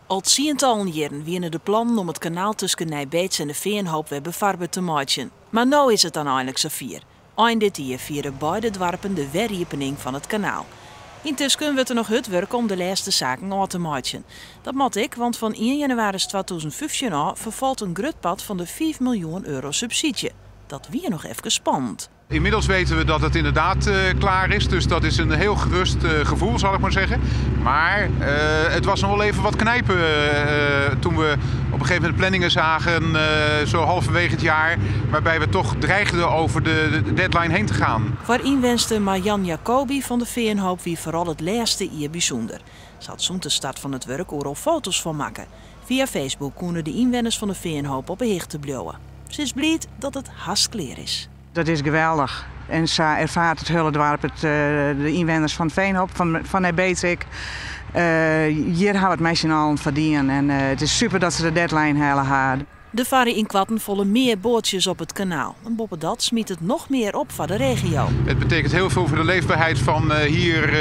Al tsientallen jierren wiene de plannen om it kanaal tusken Nij Beets en de Feanhoop wer befarber te meitsjen. Mar no is it dan einlik safier. Ein dit jier fiere beide doarpen de weriepening fan it kanaal. Yntusken wurdt der noch hurd wurke om de lêste saken ôf te meitsjen. Dat moat ek, want fan ien jannewaris 2015 ôf ferfalt in grut part fan de 5 miljoen euro subsydzje. Dat wie noch efkes spannend. Inmiddels weten we dat het inderdaad klaar is, dus dat is een heel gerust gevoel, zal ik maar zeggen. Maar het was nog wel even wat knijpen toen we op een gegeven moment planningen zagen, zo halverwege het jaar, waarbij we toch dreigden over de deadline heen te gaan. Foar ynwenster Marjan Jacobi fan de Feanhoop wie foaral it lêste jier bysûnder. Se hat sûnt de start fan it wurk oeral foto's fan makke. Fia Facebook koene de ynwenners fan de Feanhoop op 'e hichte bliuwe. Se is bliid dat it hast klear is. Dat is geweldich. En sa erfaart it hiele doarp it, de ynwenners fan Feanhoop, fan Nij Beets ek. Hjir ha we it mei syn allen foar dien en it is super dat se de deadline helle ha. Der farre ynkoarten folle mear boatsjes op it kanaal. En boppedat smyt it noch mear op foar de regio. Het betekent heel veel voor de leefbaarheid van hier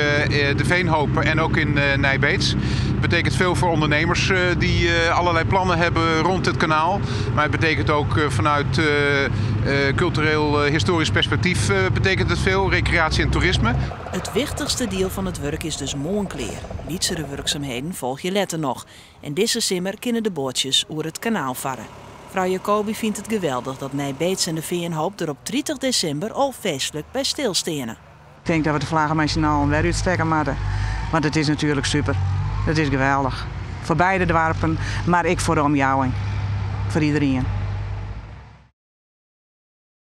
de Veenhoop en ook in Nij Beets. Het betekent veel voor ondernemers die allerlei plannen hebben rond het kanaal. Maar het betekent ook vanuit cultureel historisch perspectief betekent het veel. Recreatie en toerisme. It wichtichste diel fan it wurk is dus moarn klear. Lytsere wurksumheden folgje letter noch. En dizze simmer kinne de boatsjes oer it kanaal farre. Frou Jacobi fynt it geweldich dat Nij Beets en de Feanhoop der op 30 desimber al feestlik by stilsteane. Ik tink dat we de flagge mei syn allen wer útstekke moatte, want it is natuerlik super. It is geweldich. Foar beide doarpen, mar ek foar de omjouwing. Foar iderien.